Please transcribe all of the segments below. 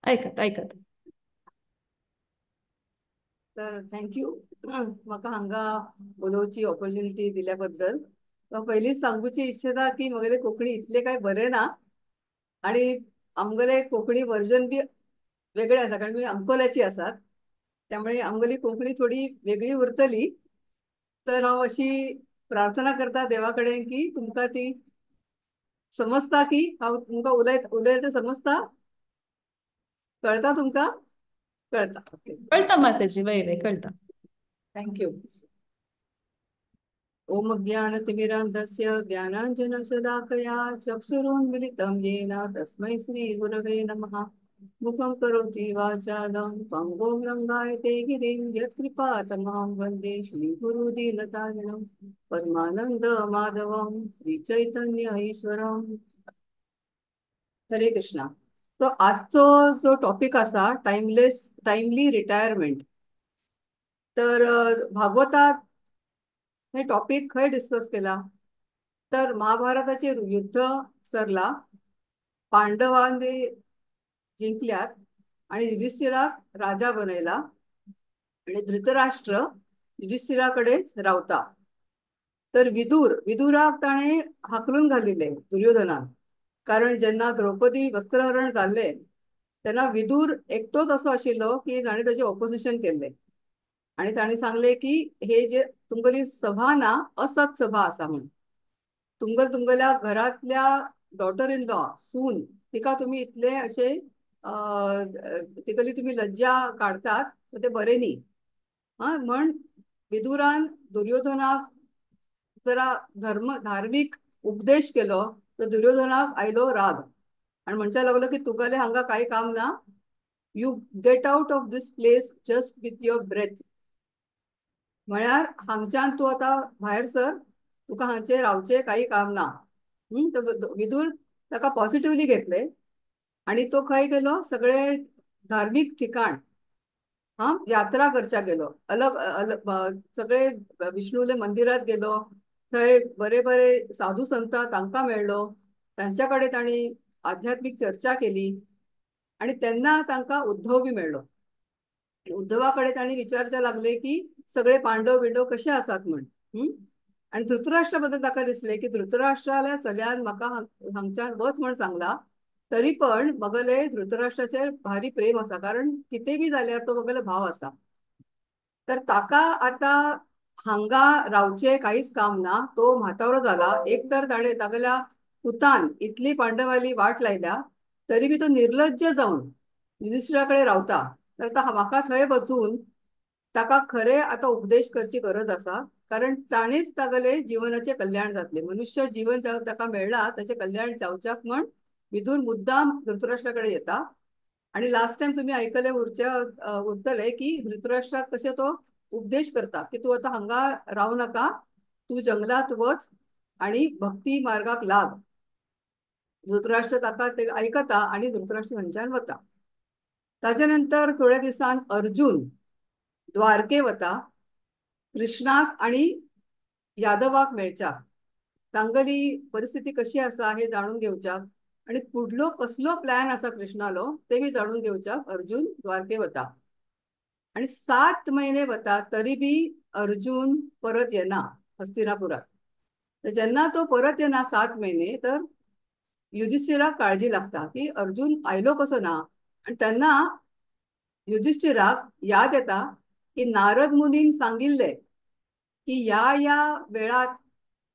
आयकात आयकात. तर thank you म्हाका हांगा उलोवची ऑपॉर्च्युनिटी दिल्या बद्दल. पयलींच सांगूची इच्छा की म्हगेले कोंकणी इतले काय बरें ना आणि आमगेले कोंकणी वर्जन बी वेगळे आसा, कारण मी अंकोल्याची आसात, त्यामुळे आमगेली कोंकणी थोडी वेगळी उरतली. तर हांव अशी प्रार्थना करता देवा कडेन की तुमकां ती समजता, की हांव तुमकां उलयता समजता, कळता तुमकां? कळता. कळता माताजी, वय वय कळता. Thank you. ओम ज्ञानतिमिरान्धस्य ज्ञानाञ्जनशलाकया चक्षुरुन्मीलितं येन तस्मै श्रीगुरवे नमः. मुखं करोति वाचालं पङ्गुं लङ्घयते गिरिं यत्कृपातमहं वन्दे श्रीगुरुदीनतारिणं परमानंद माधवं श्रीचैतन्य ईश्वरं. हरे कृष्णा. तो आजचो जो टॉपिक आसा टायमलेस टायमली रिटायरमेंट, तर भागवतात हे टॉपिक खंय डिस्कस केला तर महाभारताचे युद्ध सरला, पांडवांनी जिंकल्यात आणि युधिष्ठिराक राजा बनयला आणि धृतराष्ट्र युधिष्ठिराकडेच रावता. तर विदुराक ताणें हाकलून घालिल्लें दुर्योधनान, कारण जेन्ना द्रौपदी वस्त्रहरण जाल्लें तेन्ना विदूर एकटोच असो आशिल्लो की जाणें ताचें ऑपोजिशन केल्लें आणि ताणें सांगलें की हे जे तुमगेली सभा ना असत सभा आसा म्हूण, तुमगेल्या घरांतल्या डॉटर इन लॉ सून तिका तुमी इतले अशे तिगेली तुमी लज्जा काडतात तर ते बरें न्ही. आं, म्हण विदुरान दुर्योधनाक जरा धर्म धार्मीक उपदेश केलो तर दुर्योधनाक आयलो राग आणि म्हणच्या लागलो की तुगेलें हांगा कांय काम ना, you get out of this place just with your breath. म्हळ्यार हांगच्यान तूं आतां भायर सर, तुका हांगचें रावचें कांय काम ना. विदूर ताका पॉझिटिवली घेतले आणि तो खंय गेलो, सगळे धार्मीक ठिकाण हा यात्रा करच्या गेलो, अलग अलग सगळे विष्णूले मंदिरात गेलो, थंय बरे बरे साधू संत तांकां मेळ्ळो, तांच्या कडेन तांणी आध्यात्मीक चर्चा केली आणि तेन्ना तांकां उद्धव बी मेळ्ळो. उद्धवा कडेन तांणी विचारचे लागले की सगळे पांडव बिंडव कशे आसात म्हण. आनी धृतराष्ट्रा बद्दल ताका दिसलें की धृतराष्ट्राल्या चल्यान म्हाका हांगच्यान वच म्हण सांगला, तरी पण मगले धृतराष्ट्राचेर भारी प्रेम आसा, कारण कितें बी जाल्यार तो मगेलो भाव आसा. तर ताका आतां हांगा रावचें कांयच काम ना, तो म्हातारो जाला. एक तर ताणें तागेल्या पुतान इतली पांडवाली वाट लायल्या तरी बी तो निर्लज्ज जावन युधिष्ठिरा कडेन रावता. तर आतां म्हाका थंय वचून ताका खरें आतां उपदेश करची गरज आसा, कारण ताणेंच तागेले जिवनाचें कल्याण जातलें. मनुष्य जीवन ताका मेळ्ळा ताचें कल्याण जावच्याक म्हण विदूर मुद्दाम धृतराष्ट्रा कडेन येता. आणि लास्ट टायम तुमी आयकले उरतले की धृतराष्ट्राक कशें तो उपदेश करता की तूं आतां हांगा रावं नाका, तूं जंगलात वच आणि भक्ती मार्गाक लाग. धृतराष्ट्र ताका ते आयकता आणि धृतराष्ट्र थंयच्यान वता. ताजे नंतर थोड्या दिसान अर्जुन द्वारके वता कृष्णाक आणि यादवाक मेळच्याक, तांगली परिस्थिती कशी आसा हे जाणून घेवच्याक आणि फुडलो कसलो प्लॅन आसा कृष्णालो ते बी जाणून घेवच्याक अर्जुन द्वारके वता. आणि 7 महिने वता तरी बी अर्जुन परत येना हस्तिनापुरात. तर जेन्ना तो परत येना 7 महिने तर युधिष्ठिराक काळजी लागता की अर्जुन आयलो कसो ना. आणि तेन्ना युधिष्ठिराक याद येता की नारद मुनीन सांगिल्ले की ह्या ह्या वेळात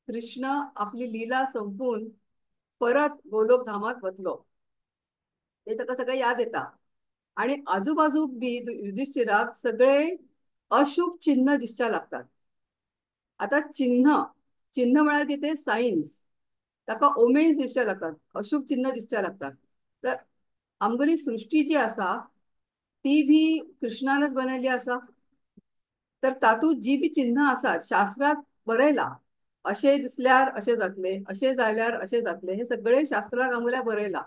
कृष्ण आपली लीला संपून परत गोलोक धामात वतलो, ते ताका सगळें याद येता. आणि आजूबाजूक बी युधिष्ठिराक सगळे अशुभ चिन्ह दिसच्या लागतात. आता चिन्ह चिन्ह म्हळ्यार कितें, सायन्स, ताका ओमेन्स दिसच्या लागतात, अशुभ चिन्ह दिसच्या लागतात. तर आमगेली सृष्टी जी आसा ती बी कृष्णानच बनयल्ली आसा. तर तातूंत जी बी चिन्ह आसात शास्त्रांत बरयला, अशें दिसल्यार अशें जातलें, अशें जाल्यार अशें जातलें, हे सगळे शास्त्राक आमगेल्या बरयला.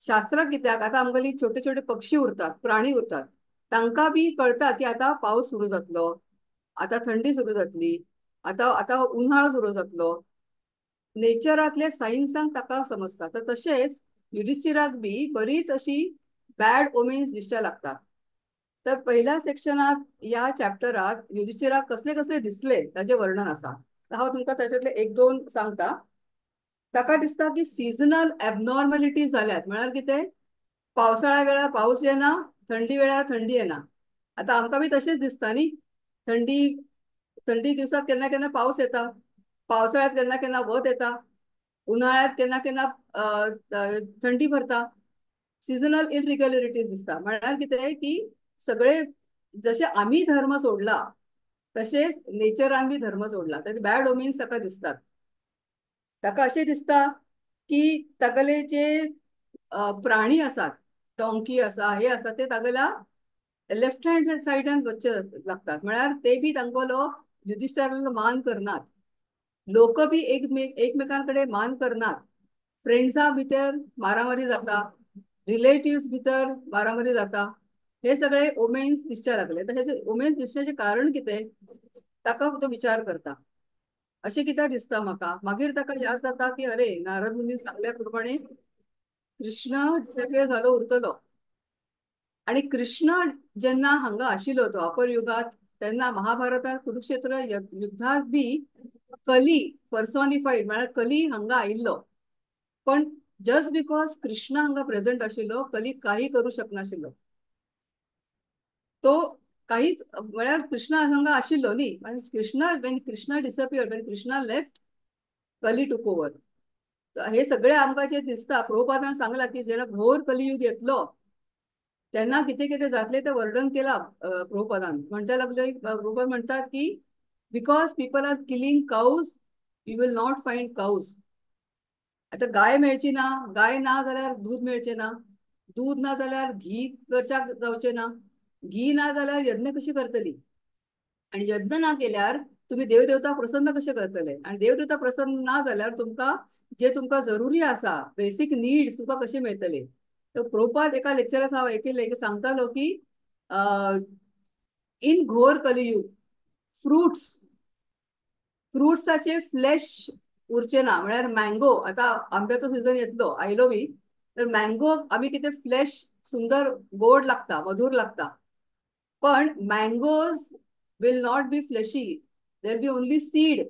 शास्त्राक कित्याक, आतां आमगेली छोटे छोटे पक्षी उरतात, प्राणी उरतात, तांकां बी कळटा की आतां पावस सुरू जातलो, आतां थंडी सुरू जातली, आतां आतां उन्हाळो सुरू जातलो. नेचरांतल्या सायन्सांक ताका समजता. तर तशेंच युधिष्ठिराक बी बरीच अशी बॅड ओमेन्स दिसच्या लागतात. तर पहिल्या सेक्शनात ह्या चॅप्टरात युधिष्ठिराक कसले कसले दिसले ताचें वर्णन आसा. हांव तुमकां ताच्यातले एक दोन सांगता. ताका दिसता की सिजनल एबनॉर्मलिटी जाल्यात, म्हळ्यार कितें, पावसाळ्या वेळार पावस येना, थंडी वेळार थंडी येना. आतां आमकां बी तशेंच दिसता न्ही, थंडी थंडी दिवसात केन्ना केन्ना पावस येता, पावसाळ्यात केन्ना केन्ना वत येता, उन्हाळ्यात केन्ना केन्ना थंडी भरता. सिजनल इरेग्युलरिटीज दिसता, म्हळ्यार कितें की सगळे जशे आमी धर्म सोडला तशेंच नेचरान बी धर्म सोडला. तर बॅड ओमेन्स ताका दिसतात. ताका अशें दिसता की तागेले जे प्राणी आसात, डोंकी आसा, हे आसा, ते तागेल्या लेफ्ट हँड सायडान वचचे लागतात, म्हळ्यार ते बी तांगेलो युधिष्ठिरालो मान करनात, लोक बी एकमेकांकडे मान करनात, फ्रेंड्सां भितर मारामारी जाता, रिलेटिव्स भितर मारामारी जाता. हे सगळे ओमेन्स दिसचे लागले. तर हे ओमेन्स दिसण्याचें कारण कितें ताका तो विचार करता. अशें कित्याक दिसता म्हाका. मागीर ताका याद जाता की अरे नारद मुनी सांगल्या प्रमाणे कृष्ण डिसअपियर जालो उरतलो. आणि कृष्ण जेन्ना हांगा आशिल्लो द्वापर युगात तेन्ना महाभारतात कुरुक्षेत्र युद्धात बी कली पर्सॉनिफाईड, म्हळ्यार कली हांगा आयिल्लो, पण जस्ट because Krishna हांगा प्रेझेंट आशिल्लो कली काही करू शकनाशिल्लो. तो काहीच म्हळ्यार कृष्ण हांगा आशिल्लो न्ही, Krishna when Krishna disappear, when Krishna left, Kali took over. हे सगळे आमकां जे दिसता, प्रभुपादान सांगला की जेन्ना घोर कलियुग येतलो तेन्ना कितें कितें जातलें तें वर्णन केलां प्रभुपादान. म्हणच्या लागले प्रभुपाद म्हणटात की because people are killing cows you will not find cows. आतां गाय मेळची ना, गाय ना जाल्यार दूद मेळचें ना, दूद ना जाल्यार घी करच्याक जावचें ना, घी ना जाल्यार यज्ञ कशी करतली, आनी यज्ञ ना केल्यार तुमी देवदेवता प्रसन्न कशे करतले, आनी देवदेवता प्रसन्न ना जाल्यार तुमकां जे तुमकां जरुरी आसा बेसीक नीड्स तुमकां कशे मेळटले. तर प्रभुपाद एका लेक्चराक हांव आयकिल्लें की सांगतालो की इन घोर कलियुग फ्रुट्स फ्रुट्साचे फ्लॅश उरचे ना, म्हळ्यार मँगो, आतां आंब्याचो सिजन येतलो आयलो बी, तर मँगो आमी कितें फ्लॅश सुंदर गोड लागता, मधूर लागता, पण mangoes will not be fleshy, there be only seed.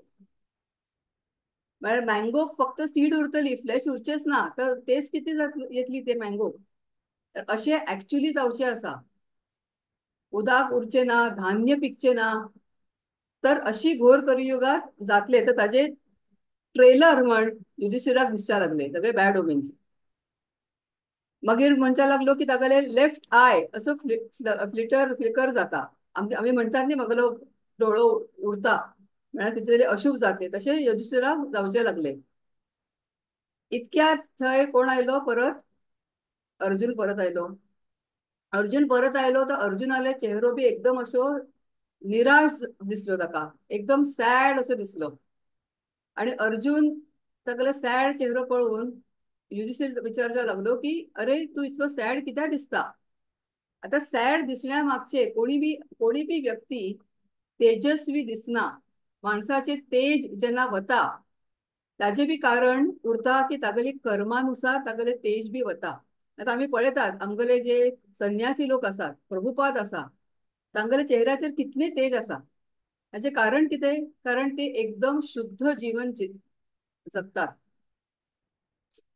म्हळ्यार मँगो फक्त सीड उरतली, फ्लॅश उरचेच ना, तर टेस्ट कितें येतली ते मँगो. तर अशें एक्चुली जावचें आसा, उदक उरचें ना, धान्य पिकचें ना, तर अशी घोर कलियुगात जातले. तर ताजे ट्रेलर म्हण युधिष्ठिराक दिसच्या लागले सगळे बॅड ओमेन्स. मागीर म्हणच्या लागलो की तागेले लेफ्ट I असो फ्लिटर फ्लिकर जाता, आमी म्हणटात न्ही मगलो डोळो उडता, म्हळ्यार कितें तरी अशुभ जातले, तशें युधिष्ठिराक जावचे लागले. इतक्यात थंय कोण आयलो परत, अर्जुन परत आयलो. अर्जुन परत आयलो तर अर्जुनाले चेहरो बी एकदम असो निराश दिसलो ताका, एकदम सॅड असो दिसलो. आणि अर्जुन तागेलो सॅड चेहरो पळोवन युधिष्ठिर विचारच्या लागलो की अरे तूं इतलो सॅड कित्याक दिसता. आतां सॅड दिसण्या मागचे कोणी बी व्यक्ती तेजस्वी दिसना, माणसाचे तेज जेन्ना वता ताजे बी कारण उरता की तागेली कर्मानुसार तागेले तेज बी वता. आतां आमी पळयतात आमगेले जे संन्यासी लोक आसात, प्रभुपाद आसा, तांगेले चेहऱ्याचेर कितले तेज आसा. ताचें कारण कितें, कारण ते एकदम शुद्ध जीवन जगतात,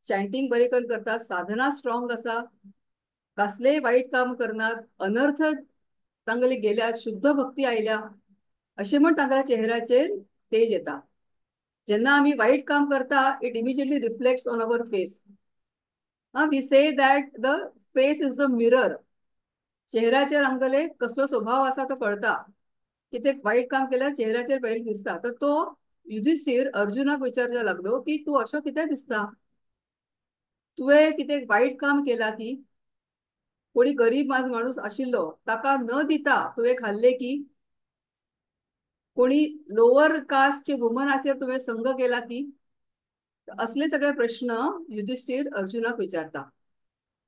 चॅन्टिंग बरें करून करतात, साधना स्ट्रॉंग आसा, कसलेय वायट काम करनात, अनर्थ तांगेले गेल्यात, शुद्ध भक्ती आयल्या, अशें म्हण तांगेल्या चेहऱ्याचेर तेज येता. जेन्ना आमी वायट काम करता it immediately reflects on our face. We say that the face is the mirror. चेहऱ्याचेर आमगेले कसलो स्वभाव आसा तो कळता, कितें वायट काम केल्यार चेहऱ्याचेर पयलीं दिसता. तर तो युधिष्ठिर अर्जुनाक विचारच्या लागलो की तूं असो कित्याक दिसता, तुवें कितें वायट काम केलां की, कोणी गरीब माणूस आशिल्लो ताका न दिता तुवें खाल्लें की, कोणी लोअर कास्टचे वुमनाचेर तुवें संग केला की, असले सगळे प्रश्न युधिष्ठिर अर्जुनाक विचारता.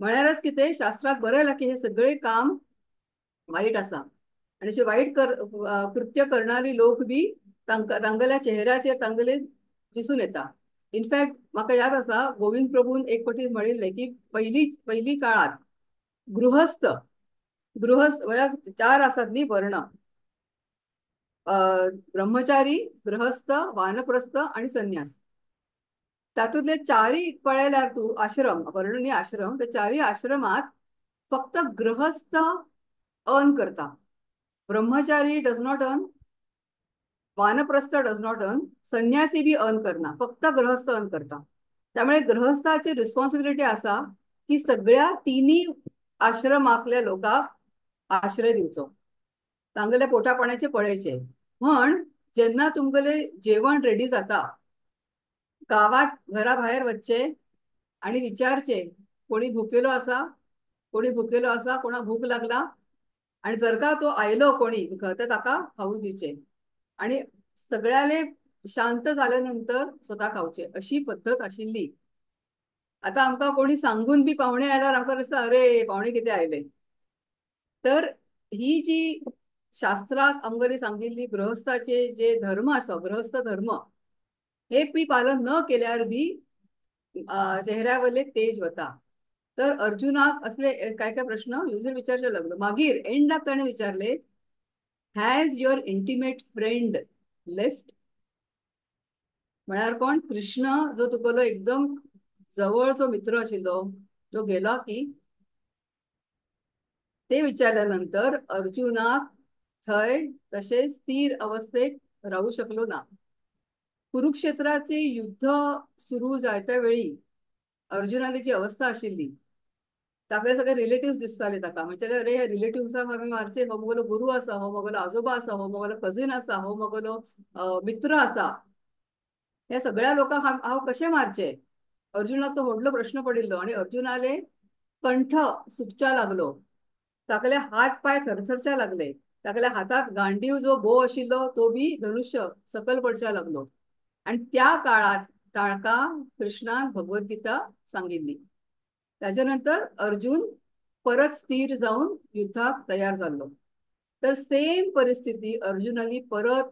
म्हळ्यारच कितें शास्त्रात बरयलां की हे सगळे काम वायट आसा आनी अशें वायट कृत्य करणारी लोक बी तांकां तांगेल्या चेहऱ्याचेर तांगेले दिसून येता. इनफॅक्ट म्हाका याद आसा गोविंद प्रभून एक फावटी म्हणिल्लें की पयली पयली काळात गृहस्थ, गृहस्थ म्हळ्यार चार आसात न्ही वर्ण, ब्रह्मचारी, गृहस्थ, वानप्रस्थ आणि संन्यास. तातूंतले चारय पळयल्यार तूं आश्रम, वर्ण न्ही आश्रम, त्या चारय आश्रमात फक्त गृहस्थ अर्न करता, ब्रह्मचारी डज not earn, वानप्रस्थ डज not earn, संन्यासी बी अर्न करना, फक्त गृहस्थ अर्न करता. त्यामुळे गृहस्थाची रिस्पॉन्सिबिलिटी आसा की सगळ्या तिन्ही आश्रमांतल्या लोकांक आश्रय दिवचो, तांगेले पोटा पाण्याचे पळयचे. म्हण जेन्ना तुमगेले जेवण रेडी जाता, गावात घरा भायर वचचे आणि विचारचे कोणी भुकेलो आसा, कोणी भुकेलो आसा, कोणाक भूक लागला, आणि जर का तो आयलो कोणी तर ताका खाऊ दिवचे आणि सगळ्याले शांत झाल्यानंतर स्वतः खावचे, अशी पद्धत आशिल्ली. आता आमकां कोणी सांगून बी पावणे आयल्यार आमकां दिसता अरे पावणे कितें आयले. तर ही जी शास्त्राक आमगेली सांगिल्ली गृहस्थाचे जे धर्म आसा, गृहस्थ धर्म, हे बी पालन न केल्यार बी चेहऱ्यावयले तेज वता. तर अर्जुनाक असले काय काय प्रश्न युजर विचारचे लागलो. मागीर एंडाक ताणें विचारले, has your intimate friend left? म्हळ्यार कोण? कृष्ण जो तुगेलो एकदम जवळचो मित्र आशिल्लो तो गेलो की? ते विचारल्यानंतर अर्जुनाक थंय तशें स्थिर अवस्थेक रावू शकलो ना. कुरुक्षेत्राचे युद्ध सुरू जायत्या वेळी अर्जुनाली जी अवस्था आशिल्ली, ताका सगळे रिलेटिव्स दिसताले ताका, म्हणजे अरे ह्या रिलेटिव्सांक हांवें मारचे, हो म्हगेलो गुरू आसा, हो म्हगेलो आजोबा आसा, हो म्हगेलो कझीन आसा, हो म्हगेलो मित्र आसा, ह्या सगळ्या लोकांक हांव कशें मारचे? अर्जुनाक तो व्हडलो प्रश्न पडिल्लो आणि अर्जुनाले कंठ सुकच्या लागलो, तागेले हात पाय थरथरच्या लागले, तागेल्या हातात गांडीव जो बो आशिल्लो तो बी धनुष्य सकल पडच्या लागलो. आणि त्या काळात ताका कृष्णान भगवद्गीता सांगिल्ली. त्याच्या नंतर अर्जुन परत स्थिर जाऊन युद्धाक तयार जाल्लो. तर सेम परिस्थिती अर्जुनाली परत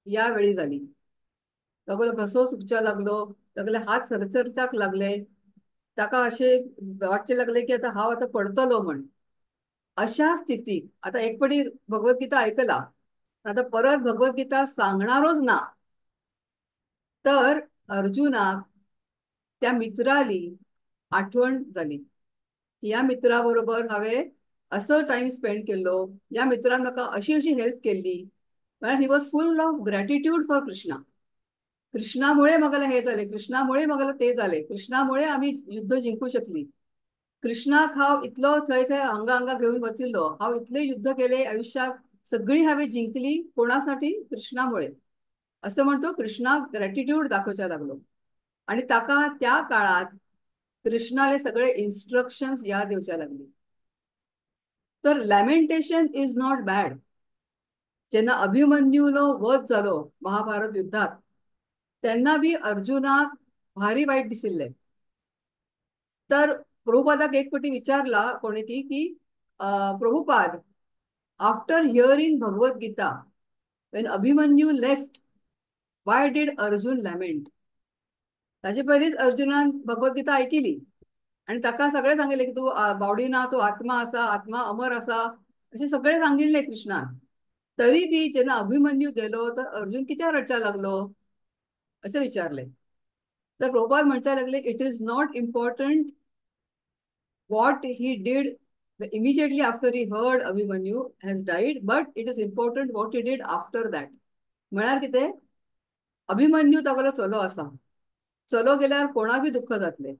या वेळी जाली. तागेलो घसो सुकच्या लागलो, तागेले हात थरथरच्याक लागले, ताका अशें वाटचें लागलें की आतां हांव आतां पडतलो म्हण. अशा स्थितीक आतां एक पटी भगवद्गीता आयकला, आतां परत भगवद्गीता सांगणारोच ना, तर अर्जुनाक त्या मित्राली आठवण जाली की ह्या मित्रा बरोबर हांवें असो टायम स्पेंड केल्लो, ह्या मित्रान म्हाका अशी अशी हेल्प केल्ली. म्हळ्यार he was full of gratitude for Krishna. कृष्णामुळे म्हाका हे जालें, कृष्णामुळे म्हाका ते जालें, कृष्णामुळे आमी युद्ध जिंकू शकली, कृष्णाक हांव इतलो थंय थंय हांगा हांगा घेवन वचिल्लो, हांव इतले युद्ध केले आयुष्यात, सगळी हांवें जिंकली कोणासाठी? कृष्णामुळे. असं म्हणतो कृष्णाक ग्रॅटिट्यूड दाखोवच्या लागलो. आणि ताका त्या काळात कृष्णाले सगळे इन्स्ट्रक्शन्स याद येवच्या लागली. तर लॅमेंटेशन is not bad. जेन्ना अभिमन्यूलो वध जालो महाभारत युद्धात, तेन्ना बी अर्जुनाक भारी वायट दिशिल्लें. तर प्रभुपादाक एक पटी विचारला कोणी की Prabhupada, after hearing Bhagavad Gita when Abhimanyu left, why did Arjun lament? ताजे पयलींच अर्जुनान भगवद्गीता आयकिली आनी ताका सगळें सांगिल्लें की तूं बावडी ना, तूं आत्मा आसा, आत्मा अमर आसा, अशें सगळें सांगिल्लें कृष्णान. तरी बी जेन्ना अभिमन्यू गेलो तर अर्जुन कित्याक रडच्या लागलो अशें विचारलें. तर प्रभुपाद म्हणच्या लागले, it is not important what he did immediately after he heard Abhimanyu has died, but it is important what he did after that. म्हळ्यार कितें, अभिमन्यू तागेलो चलो आसा, चलो गेल्यार कोणाक बी दुःख जातलें,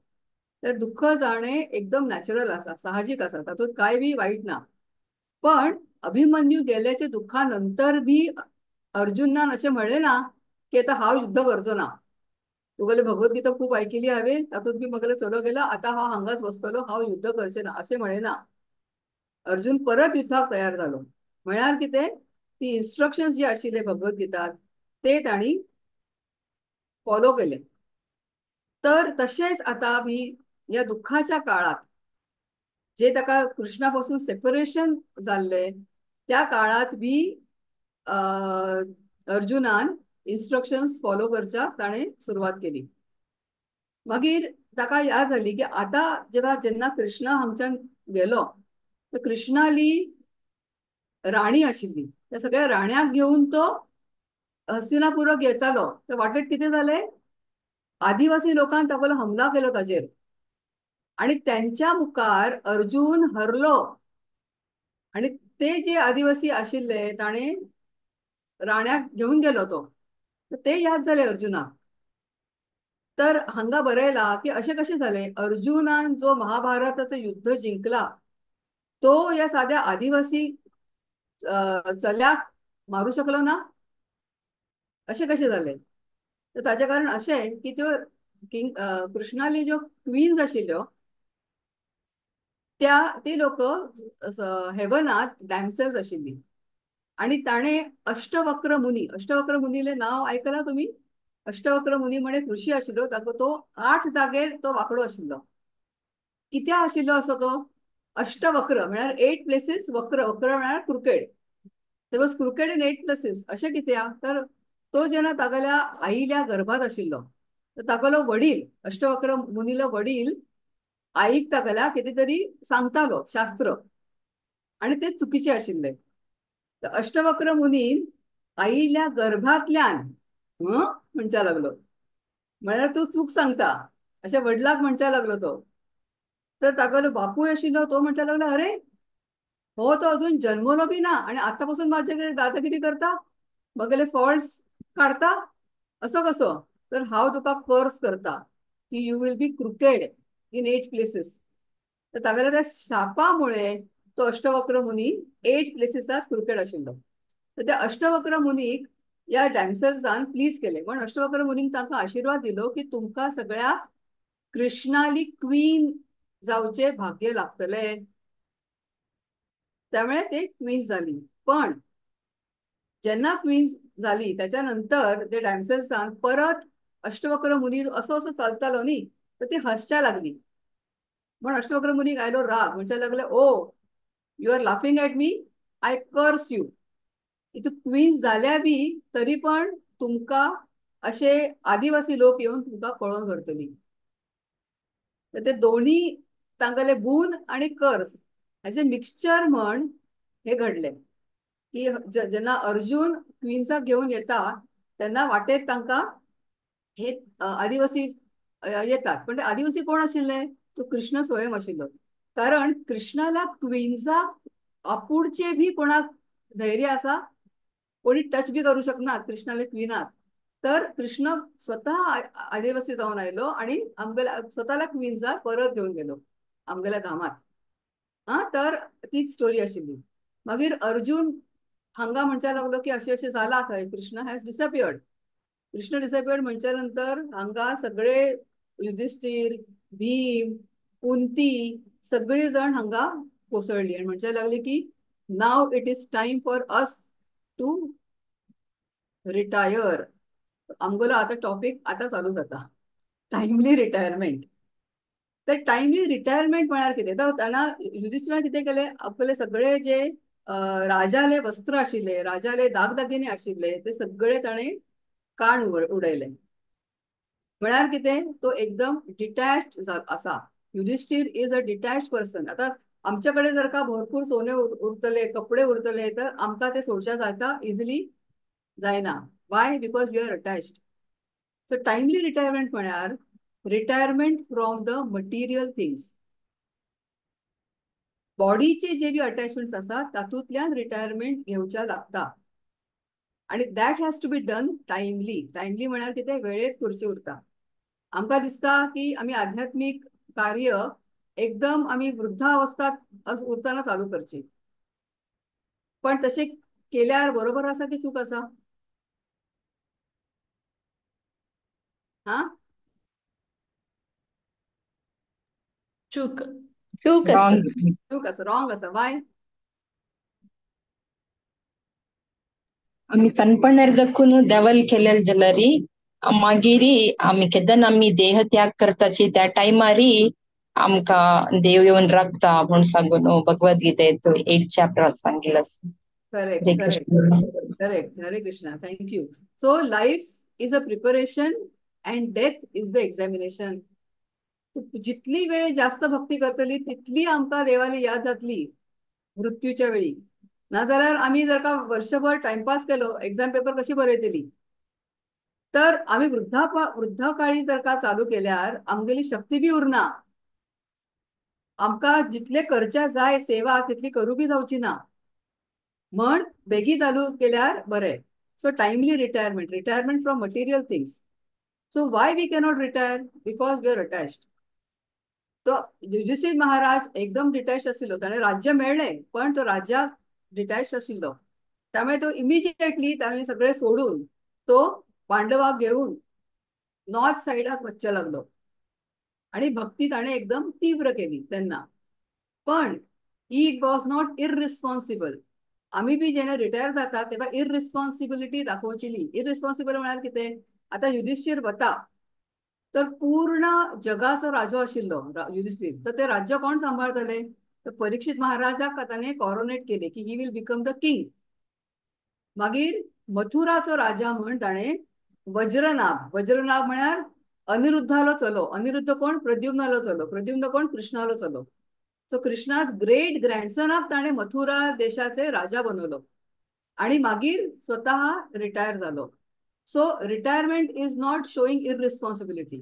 ते दुःख जाणें एकदम नॅचरल आसा, साहजीक आसा, तातूंत कांय बी वायट ना. पण अभिमन्यू गेल्याच्या दुःखा नंतर बी अर्जुनान अशें म्हणलें ना की आतां हांव युद्ध करचो ना, तुगेली भगवद्गीता खूब आयकिली हांवें, तातूंत बी म्हगेलो चलो गेला, आतां हांव हांगाच बसतलो, हांव युद्ध करचें ना, अशें म्हणलें ना. अर्जुन परत युद्धाक तयार जालो. म्हळ्यार कितें, ती इन्स्ट्रक्शन्स जे आशिल्ले भगवद्गीतात ते तांणी फॉलो केले. तर तशेंच आतां आमी ह्या दुःखाच्या काळात जे ताका कृष्णा पासून सेपरेशन जाल्लें त्या काळात बी अर्जुनान इन्स्ट्रक्शन्स फॉलो करच्याक ताणें सुरवात केली. मागीर ताका याद जाली की आतां जेन्ना कृष्ण हांगच्यान गेलो तर कृष्णाली राणी आशिल्ली, त्या सगळ्या राण्यांक घेवन तो हस्तिनापुराक येतालो. तर वाटेत कितें जालें, आदिवासी लोकांनी तागेलो हमला केलो ताजेर आणि त्यांच्या मुखार अर्जुन हरलो. आणि ते जे आदिवासी आशिल्ले ताणें राण्याक घेवन गेलो तो, तर ते याद जाले अर्जुनाक. तर हांगा बरयला की अशें कशें जालें, अर्जुनान जो महाभारताचें युद्ध जिंकला तो ह्या साद्या आदिवासी चल्याक मारू शकलो ना, अशें कशें जालें? तर ताचें कारण अशें की त्यो किंग कृष्णाली ज्यो क्वीन्स आशिल्ल्यो त्या ती लोक हेवनात डॅमसेल्स आशिल्ली. आणि ताणें अष्टवक्र मुनी, अष्टवक्र मुनीलें नांव आयकलां तुमी? अष्टवक्र मुनी म्हणे ऋषी आशिल्लो, ताका तो 8 जागेर तो वांकडो आशिल्लो. कित्याक आशिल्लो असो तो? अष्टवक्र म्हळ्यार 8 प्लेसीस, वक्र, वक्र म्हळ्यार crooked, they was crooked in 8 places. अशें कित्याक? तर तो जेन्ना तागेल्या आईल्या गर्भात आशिल्लो तर तागेलो वडील, अष्टवक्र मुनीलो वडील आईक तागेल्या कितें तरी सांगतालो शास्त्र, आनी ते चुकीचे आशिल्ले. तर अष्टवक्र मुनीन आईल्या गर्भांतल्यान म्हणच्या लागलो, म्हळ्यार तूं चूक सांगता अशें वडिलाक म्हणच्या लागलो तो. तर तागेलो बापूय आशिल्लो तो म्हणच्या लागलो, अरे हो तो अजून जन्मलो बी ना आनी आतां पासून म्हाजे कडेन दादागिरी करता, म्हगेले फॉल्ट्स काडता, असो कसो? तर हांव तुका कर्स करता की you will be crooked in 8 places. तर तागेल्या त्या शापामुळे तो अष्टवक्र मुनी 8 प्लेसीसात क्रुकेड आशिल्लो. तर त्या अष्टवक्र मुनीक ह्या डॅमसेल्सान प्लीज केले, पण अष्टवक्र मुनीक तांकां आशिर्वाद दिलो की तुमकां सगळ्याक कृष्णाली क्वीन जावचें भाग्य लागतलें. त्यामुळे ते क्वीन्स जाली. पण जेन्ना क्वीन्स जाली त्याच्या नंतर ते डॅमसेल्सान परत अष्टवक्र मुनी असो असो चलतालो न्ही, तर ती हसच्या लागली. म्हण अष्टवक्र मुनीक आयलो राग, म्हणच्या लागले, oh you are laughing at me, I curse you, की तूं क्वीन्स जाल्या बी तरी पण तुमकां अशे आदिवासी लोक येवन तुमकां पळोवन व्हरतली. तर ते दोन्ही तांगेले गूण आनी कर्स हाचे मिक्सचर म्हण हे घडलें की जेन्ना अर्जुन क्वीन्साक घेवन येता तेन्ना वाटेत तांकां हे आदिवासी येतात. पण ते आदिवासी कोण आशिल्ले? तो कृष्ण स्वयं आशिल्लो. कारण कृष्णाला क्वीन्साक आपुडचे बी कोणाक धैर्य आसा, कोणी टच बी करू शकनात कृष्णाले क्वीनाक. तर कृष्ण स्वतः आदिवासी जावन आयलो आणि आमगेल्या स्वताला क्वीन्साक परत घेवन गेलो आमगेल्या धामात. हा, तर तीच स्टोरी आशिल्ली. मागीर अर्जुन हांगा म्हणच्या लागलो की अशें अशें जाला खंय, Krishna has disappeared. Krishna disappeared म्हणच्या नंतर हांगा सगळे युधिष्ठीर, भीम, कुंती सगळी जण हांगा कोसळली आनी म्हणच्या लागली की now it is time for us to retire. आमगेलो आतां टॉपीक आतां चालू जाता, टायमली रिटायरमेंट. तर टायमली रिटायरमेंट म्हळ्यार कितें? तर तेन्ना युधिष्ठिरान कितें केलें, आपले सगळे जे राजाले वस्त्र आशिल्ले, राजाले दागदागिने आशिल्ले ते सगळे ताणें काण उडयले. म्हळ्यार कितें, तो एकदम डिटॅच्ड आसा. Yudhishthir is a detached person. आतां आमचे कडेन जर का भरपूर सोने उरतले, कपडे उरतले तर आमकां ते सोडच्या जाता इजिली जायना. Why? Because we are attached. So timely retirement म्हळ्यार retirement from the material things. बॉडीचे जे बी अटॅचमेंट्स आसा तातूंतल्यान रिटायरमेंट घेवच्या लागता आनी that has to be done timely. Timely म्हळ्यार कितें, वेळेत करचें उरता. आमकां दिसता की आमी आध्यात्मीक कार्य एकदम आमी वृद्धावस्थात उरतना चालू करची, पण तशें केल्यार बरोबर आसा की चूक आसा? हा, चूक. चूक आसा, चूक आसा, रॉंग आसा. वाय? आमी सनपणार दखून देवल केलेल जाल्यार मागीर आमी केन्ना आमी देह त्याग करताची त्या टायमारी आमकां देव येवन राखता म्हूण सांगून भगवद गीतेत 8 चॅप्टर सांगिल्लें आसा. Correct, correct, correct. Hare Krishna, thank you. So life is a preparation and death is the examination. जितली वेळ जास्त भक्ती करतली तितली आमकां देवाली याद जातली. मृत्यूच्या वेळी. नाजाल्यार आमी जर का वर्षभर टाइमपास केलो, एक्झाम पेपर कशी बरयतली? तर आमी वृद्धाकाळी जर का चालू केल्यार आमगेली शक्ती बी उरना, आमकां जितले करच्या जाय सेवा तितली करूं बी जावची ना, म्हण बेगी चालू केल्यार बरें. So timely retirement, retirement from material things. So why we cannot retire? Because we are attached. तो युधिष्ठिर महाराज एकदम डिटॅच आशिल्लो, ताणें राज्य मेळ्ळें पण तो राज्याक डिटॅच आशिल्लो, त्यामुळे तो इमिजिएटली ताणें सगळें सोडून तो पांडवाक घेवन नॉर्थ सायडाक वचचें लागलो आणि भक्ती ताणें एकदम तीव्र केली तेन्ना. पण it was not irresponsible. आमी बी जेन्ना रिटायर जाता तेव्हा इररिस्पॉन्सिबिलिटी दाखोवची न्ही. इररिस्पॉन्सिबल म्हळ्यार कितें? आतां युधिष्ठिर वता तर पूर्ण जगाचो राजो आशिल्लो युधिष्ठिर, तर ते राज्य कोण सांबाळतले? तर परीक्षित महाराजाक ताणें कॉरोनेट केले की he will become the king. मागीर मथुराचो राजा म्हण ताणें वज्रनाभ, वज्रनाभ म्हळ्यार अनिरुद्धालो चलो, अनिरुद्ध कोण? प्रद्युम्नालो चलो, प्रद्युम्न कोण? कृष्णालो चलो. सो कृष्णास ग्रेट ग्रँडसनाक ताणें मथुरा देशाचे राजा बनवलो आणि मागीर स्वतः रिटायर जालो. So retirement is not showing irresponsibility.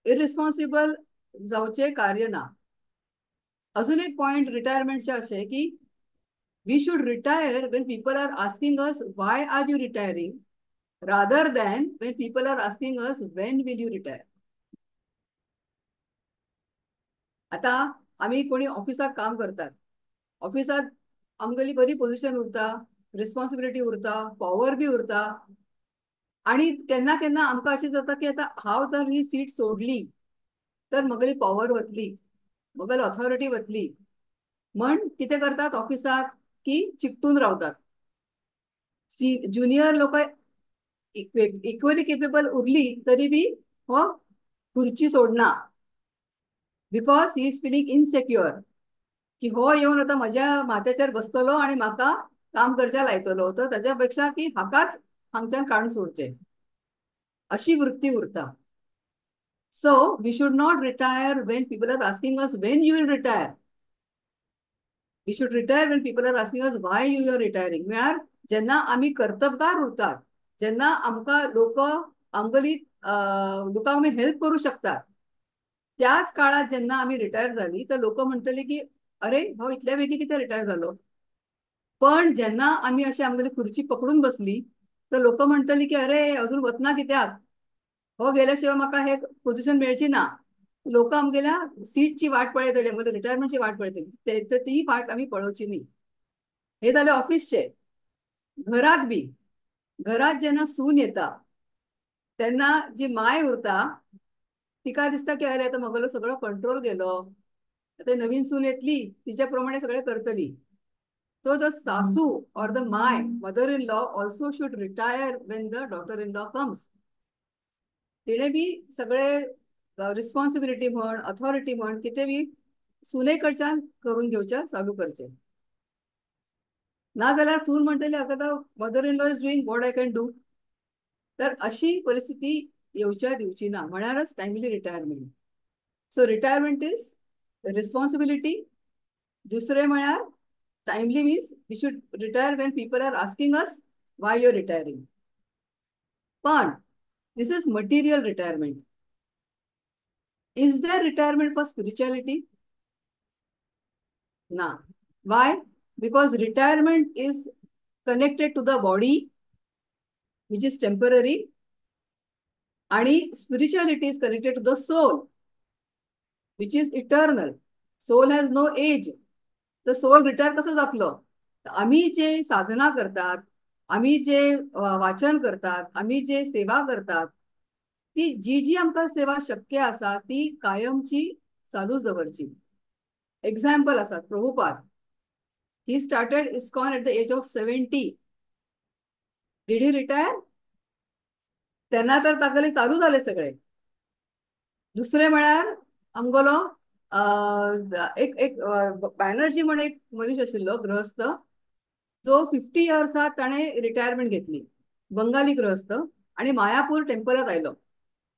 Irresponsible जावचें कार्य ना. अजून एक पॉइंट रिटायरमेंटचे अशें की we should retire when people are asking us why are you retiring, rather than when people are asking us when will you retire. आता आमी कोणी ऑफिसात काम करतात, ऑफिसात आमगेली बरी पोझिशन उरता, रिस्पॉन्सिबिलिटी उरता, पॉवर बी उरता, आणि केन्ना केन्ना आमकां अशें जाता की आतां हांव जर ही सीट सोडली तर म्हगेली पॉवर वतली, म्हगेली ऑथॉरिटी वतली, म्हण कितें करतात ऑफिसात की चिकटून रावतात. सी ज्युनियर लोक इक्वली केपेबल उरली तरी बी हो खुर्ची सोडना, because he is feeling insecure की हो येवन आतां म्हज्या माथ्याचेर बसतलो आनी म्हाका काम करच्या लायतलो, तर ताच्या पेक्षा की हाकाच हांगच्यान काडून सोडचें, अशी वृत्ती उरता. So we should not retire when people are asking us when you will retire. We should retire when people are asking us why you are retiring. म्हळ्यार जेन्ना आमी कर्तबगार उरतात, जेन्ना आमकां लोक आमगेली लोकांक आमी हेल्प करूं शकतात, त्याच काळात जेन्ना आमी रिटायर जाली तर लोक म्हणटले की अरे हो इतल्या बेगीन कित्याक रिटायर जालो. पण जेन्ना आमी अशें आमगेली खुर्ची पकडून बसली तर लोक म्हणटली की अरे अजून वतना कित्याक, हो गेल्या शिवाय म्हाका हे पोझिशन मेळची ना. लोक आमगेल्या सीटची वाट पळयतली, आमगेल्या रिटायरमेंटची वाट पळयतली, तर ती वाट आमी पळोवची न्ही. हे जालें ऑफिसचे. घरात बी, घरात जेन्ना सून येता तेन्ना जी माय उरता तिका दिसता की अरे आतां म्हगेलो सगळो कंट्रोल गेलो, आतां नवीन सून येतली तिच्या प्रमाणे सगळें करतली. So the sasu or the my, mother-in-law also should retire when the daughter-in-law comes. तिणे बी सगळे रिस्पॉन्सिबिलिटी म्हण, ऑथॉरिटी म्हण, कितें बी सुने कडच्यान करून घेवच्या चालू करचें. ना जाल्यार सून म्हणटली आतां mother in law is doing what I can do. तर अशी परिस्थिती येवच्या दिवची ना, म्हळ्यारच timely retirement. So retirement is responsibility. दुसरें म्हळ्यार timely means we should retire when people are asking us why you're retiring. But this is material retirement. Is there retirement for spirituality? Nah. Why? Because retirement is connected to the body, which is temporary, and spirituality is connected to the soul, which is eternal. Soul has no age. तर सोल retire कसो जातलो? आमी जे साधना करतात, आमी जे वाचन करतात, आमी जे सेवा करतात, ती जी जी आमकां सेवा शक्य आसा ती कायमची चालूच दवरची. एग्जाम्पल आसा Prabhupada. He started ISKCON at the age of 70. Did he retire? तेन्ना तर तागेले चालू जाले सगळे. दुसरें म्हळ्यार आमगेलो एक एक बॅनर्जी म्हण एक मनीस आशिल्लो गृहस्थ, जो 50 इयर्सात ताणें रिटायरमेंट घेतली, बंगाली गृहस्थ, आनी मायापूर टेम्पलात आयलो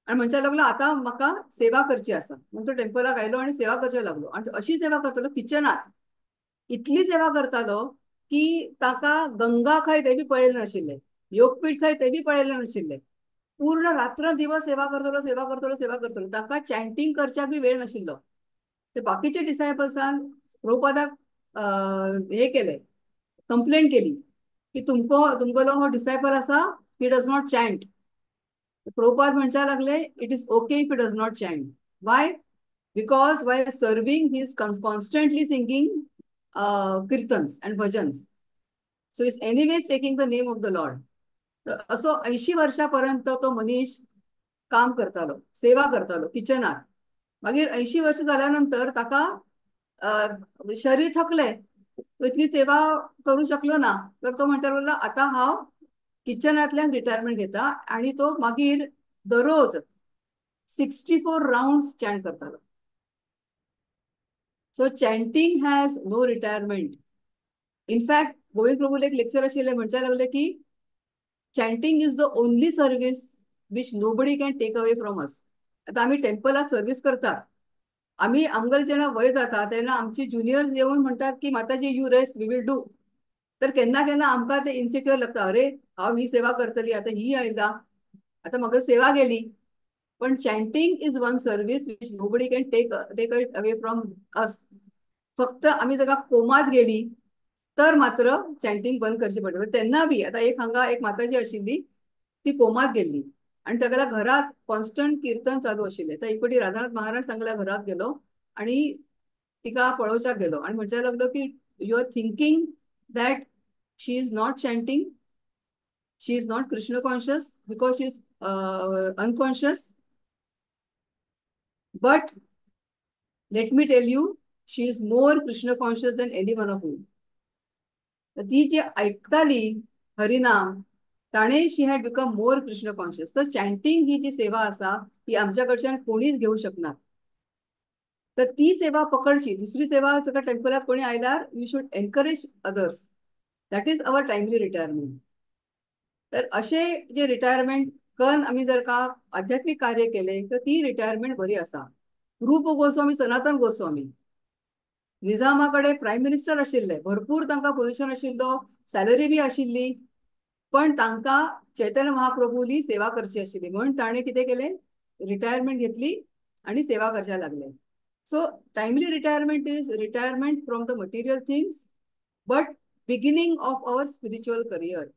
आनी म्हणच्या लागलो आतां म्हाका सेवा करची आसा, म्हणून तो टेम्पलाक आयलो आनी सेवा करच्या लागलो. आनी अशी सेवा करतलो किचनात, इतली सेवा करतालो की ताका गंगा खंय ते बी पळयलें नाशिल्लें, योगपीठ खंय ते बी पळयलें नाशिल्लें. पूर्ण रात्र दिवस सेवा करतलो, सेवा करतलो, सेवा करतलो. ताका चॅन्टिंग करच्याक बी वेळ नाशिल्लो. ते बाकीचे डिसायपल्सान प्रभुपादाक हे केले, कंप्लेंट केली की तुमको तुमगेलो हो डिसायपल आसा, he does not chant. Prabhupada म्हणच्या लागले, it is okay if he does not chant. Why? Because while serving he is constantly singing kirtans and bhajans, so is anyways taking the name of the Lord. असो 80 वर्षापर्यंत तो मनीस काम करतालो, सेवा करतालो किचनात. मागीर 80 वर्ष जाल्यानंतर ताका शरीर थकले, तो इतली सेवा करू शकलो ना, तर तो म्हणटा लागलो आता हांव किचनांतल्यान रिटायरमेंट घेता. आणि तो मागीर दररोज 64 राउंड्स चॅन्ट करतालो. So chanting has no retirement. In fact Govind प्रभूले एक लेक्चर आशिल्लें, म्हणच्या लागले की chanting is the only service which nobody can take away from us. आता आम्ही टेम्पलात सर्व्हिस करतात, आम्ही आमगेर जेन्ना वय जाता तेन्ना आमची ज्युनियर्स येवन म्हणटात की माताजी you rest, we will do. तर केन्ना केन्ना आमकां ते इन्सिक्युअर लागता, अरे हांव ही सेवा करतली, आतां ही आयला, आतां म्हाका सेवा गेली. पण chanting is one service which nobody can take take it away from us. फक्त आमी जर कोमात गेली तर मात्र चॅन्टिंग बंद करचे पडटा. तेन्ना बी आतां एक हांगा एक माताजी आशिल्ली, ती कोमात गेल्ली आणि तागेल्या घरात कॉन्स्टंट कीर्तन चालू आशिल्लें. तर एक फावटी राधानाथ महाराज तांगेल्या घरात गेलो आणि तिका पळोवच्याक गेलो आणि म्हणच्याक लागलो की you are thinking that she is not chanting, she is not Krishna conscious because she is unconscious, but let me tell you, she is more Krishna conscious than any one of you. तर ती जी ऐकताली हरिनाम, ताणें she had become more Krishna conscious. तर chanting ही जी सेवा आसा ही आमच्या कडच्यान कोणीच घेवंक शकना. तर ती सेवा पकडची. दुसरी सेवा जर टेम्पलात कोणी आयल्यार you should encourage others, that is our timely retirement. तर अशे जे रिटायरमेंट कन आमी जर का आध्यात्मिक कार्य केले तर ती रिटायरमेंट बरी आसा. रूप गोस्वामी, सनातन गोस्वामी निजामा कडेन प्रायम मिनिस्टर आशिल्ले, भरपूर तांकां पोझिशन आशिल्लो, सॅलरी बी आशिल्ली, पण तांकां चैतन्य महाप्रभूली सेवा करची आशिल्ली म्हणून ताणें कितें केलें, रिटायरमेंट घेतली आणि सेवा करच्या लागले. So timely retirement is retirement from the material things but beginning of our spiritual career,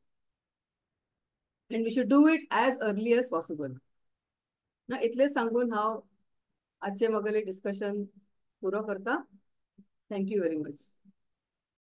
and we should do it as early as possible. ना इतलें सांगून हांव आजचें म्हगेलें डिस्कशन पुरो करता. Thank you very much.